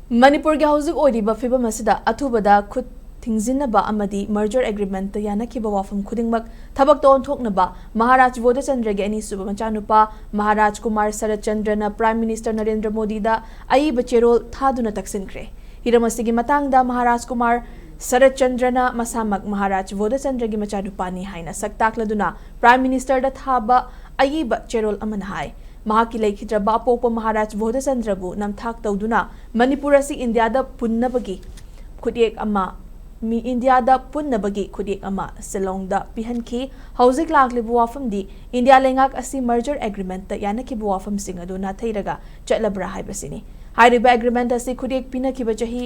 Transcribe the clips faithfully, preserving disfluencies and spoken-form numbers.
ꯃꯅꯤꯄꯨꯔꯒꯤ ꯍꯧꯖꯤꯛ ꯑꯣꯏꯔꯤꯕ ꯐꯤꯕꯝ ꯑꯁꯤꯗ ꯑꯊꯨꯕꯗ ꯈꯨꯠ ꯊꯤꯡꯖꯤꯟꯅꯕ ꯑꯃꯗꯤ merger agreement ꯇ ꯌꯥꯅꯈꯤꯕ ꯋꯥꯐꯝ ꯈꯨꯗꯤꯡꯃꯛ ꯊꯕꯛꯇ ꯑꯣꯟꯊꯣꯛꯅꯕ ꯃꯍꯥꯔꯥꯖ ꯕꯣꯙꯆꯟꯗ꯭ꯔꯒꯤ ꯑꯅꯤꯁꯨꯕ ꯃꯆꯥꯅꯨꯄꯥ ꯃꯍꯥꯔꯥꯖ ꯀꯨꯃꯥꯔ ꯁꯔꯠ ꯆꯟꯗ꯭ꯔꯅ Prime Minister ꯅꯔꯦꯟꯗ꯭ꯔ ꯃꯣꯗꯤꯗ ꯑꯏꯕ ꯆꯦꯔꯣꯜ ꯊꯥꯗꯨꯅ ꯇꯛꯁꯤꯟꯈ꯭ꯔꯦ꯫ ꯍꯤꯔꯝ ꯑꯁꯤꯒꯤ ꯃꯇꯥꯡꯗ ꯃꯍꯥꯔꯥꯖ ꯀꯨꯃꯥꯔ ꯁꯔꯠ ꯆꯟꯗ꯭ꯔꯅ ꯃꯁꯥꯃꯛ ꯃꯍꯥꯔꯥꯖ ꯕꯣꯙꯆꯟꯗ꯭ꯔꯒꯤ ꯃꯆꯥꯅꯨꯄꯥꯅꯤ ꯍꯥꯏꯅ ꯁꯛ ꯇꯥꯛꯂꯗꯨꯅ Prime Minister ꯗ ꯊꯥꯕ ꯑꯏꯕ ꯆꯦꯔꯣꯜ ꯑꯃꯅ ꯍꯥꯏ꯫ ꯃꯍꯥꯛꯀꯤ ꯂꯩꯈꯤꯗ꯭ꯔꯕ ꯑꯄꯣꯛꯄ ꯃꯍꯥꯔꯥꯖ ꯕꯣꯙꯆꯟꯗ꯭ꯔꯕꯨ ꯅꯝꯊꯥꯛ ꯇꯧꯗꯨꯅ ꯃꯅꯤꯄꯨꯔ ꯑꯁꯤ ꯏꯟꯗꯤꯌꯥꯗ ꯄꯨꯟꯅꯕꯒꯤ ꯈꯨꯠꯌꯦꯛ ꯑꯃ, ꯃꯤ ꯏꯟꯗꯤꯌꯥꯗ ꯄꯨꯟꯅꯕꯒꯤ ꯈꯨꯠꯌꯦꯛ ꯑꯃ ꯁꯤꯂꯣꯡꯗ ꯄꯤꯍꯟꯈꯤ꯫ ꯍꯧꯖꯤꯛ ꯂꯥꯛꯂꯤꯕ ꯋꯥꯐꯝꯗꯤ ꯏꯟꯗꯤꯌꯥ ꯂꯩꯉꯥꯛ ꯑꯁꯤ merger agreement ꯇ ꯌꯥꯅꯈꯤꯕ ꯋꯥꯐꯝꯁꯤꯡ ꯑꯗꯨ ꯅꯥꯊꯩꯔꯒ ꯆꯠꯂꯕ꯭ꯔꯥ ꯍꯥꯏꯕꯁꯤꯅꯤ꯫ ꯍꯥꯏꯔꯤꯕ agreement ꯑꯁꯤ ꯈꯨꯠꯌꯦꯛ ꯄꯤꯅꯈꯤꯕ ꯆꯍꯤ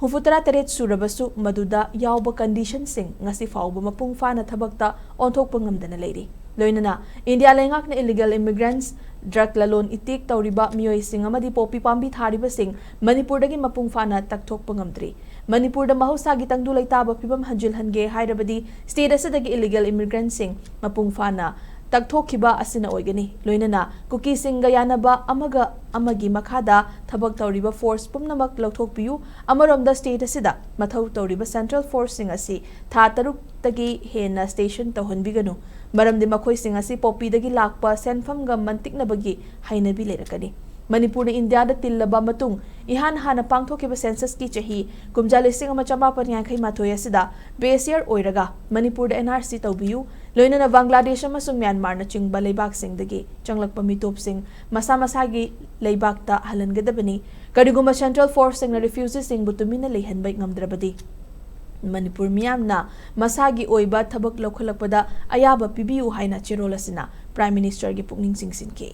ꯍꯨꯝꯐꯨꯇꯔꯥ ꯇꯔꯦꯠ ꯁꯨꯔꯕꯁꯨ ꯃꯗꯨꯗ ꯌꯥꯎꯕ condition ꯁꯤꯡ ꯉꯁꯤ ꯐꯥꯎꯕ ꯃꯄꯨꯡ ꯐꯥꯅ ꯊꯕꯛꯇ ꯑꯣꯟꯊꯣꯛꯄ ꯉꯝꯗꯅ ꯂꯩꯔꯤ꯫ ꯂꯣꯏꯅꯅ ꯏꯟꯗꯤꯌꯥ ꯂꯩꯉꯥꯛꯅ illegal immigrants, drug ꯂꯂꯣꯟ ꯏꯇꯤꯛ ꯇꯧꯔꯤꯕ ꯃꯤꯑꯣꯏꯁꯤꯡ ꯑꯃꯗꯤ ꯄꯣꯄꯤ ꯄꯥꯝꯕꯤ ꯊꯥꯔꯤꯕꯁꯤꯡ ꯃꯅꯤꯄꯨꯔꯗꯒꯤ ꯃꯄꯨꯡ ꯐꯥꯅ ꯇꯛꯊꯣꯛꯄ ꯉꯝꯗ꯭ꯔꯤ꯫ ꯃꯅꯤꯄꯨꯔꯗ ꯃꯍꯧꯁꯥꯒꯤ ꯇꯪꯗꯨ ꯂꯩꯇꯥꯕ ꯐꯤꯕꯝ ꯍꯟꯖꯤꯜꯍꯟꯒꯦ ꯍꯥꯏꯔꯕꯗꯤ state ꯑꯁꯤꯗꯒꯤ illegal immigrant ꯁꯤꯡ ꯃꯄꯨꯡ ꯐꯥꯅ ꯇꯛꯊꯣꯛꯈꯤꯕ ꯑꯁꯤꯅ ꯑꯣꯏꯒꯅꯤ꯫ ꯂꯣꯏꯅꯅ ꯀꯨꯀꯤꯁꯤꯡꯒ ꯌꯥꯅꯕ ꯑꯃꯒ ꯑꯃꯒꯤ ꯃꯈꯥꯗ ꯊꯕꯛ ꯇꯧꯔꯤꯕ force ꯄꯨꯝꯅꯃꯛ ꯂꯧꯊꯣꯛꯄꯤꯌꯨ꯫ ꯑꯃꯔꯣꯝꯗ state ꯑꯁꯤꯗ ꯃꯊꯧ ꯇꯧꯔꯤꯕ central force ꯁꯤꯡ ꯑꯁꯤ ꯊꯥ ꯇꯔꯨꯛꯇꯒꯤ ꯍꯦꯟꯅ station ꯇꯧꯍꯟꯕꯤꯒꯅꯨ, ꯃꯔꯝꯗꯤ ꯃꯈꯣꯏꯁꯤꯡ ꯑꯁꯤ ꯄꯣꯄꯤꯗꯒꯤ ꯂꯥꯛꯄ ꯁꯦꯟꯐꯝꯒ ꯃꯟꯇꯤꯛꯅꯕꯒꯤ ꯍꯩꯅꯕꯤ ꯂꯩꯔꯛꯀꯅꯤ꯫ ꯃꯅꯤꯄꯨꯔꯅ ꯏꯟꯗꯤꯌꯥꯗ ꯇꯤꯜꯂꯕ ꯃꯇꯨꯡ ꯏꯍꯥꯟ ꯍꯥꯟꯅ ꯄꯥꯡꯊꯣꯛꯈꯤꯕ census ꯀꯤ ꯆꯍꯤ ꯀꯨꯝꯖꯥ ꯂꯤꯁꯤꯡ ꯑꯃ ꯆꯃꯥꯄꯟ ꯌꯥꯡꯈꯩ ꯃꯥꯊꯣꯏ ꯑꯁꯤꯗ base year ꯑꯣꯏꯔꯒ ꯃꯅꯤꯄꯨꯔꯗ N R C ꯇꯧꯕꯤꯌꯨ꯫ ꯂꯣꯏꯅꯅ ꯕꯪꯒ꯭ꯂꯥꯗꯦꯁ ꯑꯃꯁꯨꯡ ꯃ꯭ꯌꯥꯟꯃꯥꯔꯅꯆꯤꯡꯕ ꯂꯩꯕꯥꯛꯁꯤꯡꯗꯒꯤ ꯆꯪꯂꯛꯄ ꯃꯤꯇꯣꯞꯁꯤꯡ ꯃꯁꯥ ꯃꯁꯥꯒꯤ ꯂꯩꯕꯥꯛꯇ ꯍꯜꯍꯟꯒꯗꯕꯅꯤ꯫ ꯀꯔꯤꯒꯨꯝꯕ central force ꯁꯤꯡꯅ refugee ꯁꯤꯡꯕꯨ ꯇꯨꯃꯤꯟꯅ ꯂꯩꯍꯟꯕ ꯉꯝꯗ꯭ꯔꯕꯗꯤ ꯃꯅꯤꯄꯨꯔ ꯃꯤꯌꯥꯝꯅ ꯃꯁꯥꯒꯤ ꯑꯣꯏꯕ ꯊꯕꯛ ꯂꯧꯈꯠꯂꯛꯄꯗ ꯑꯌꯥꯕ ꯄꯤꯕꯤꯌꯨ ꯍꯥꯏꯅ ꯆꯦꯔꯣꯜ ꯑꯁꯤꯅ Prime Minister ꯒꯤ ꯄꯨꯛꯅꯤꯡ ꯆꯤꯡꯁꯤꯟꯈꯤ꯫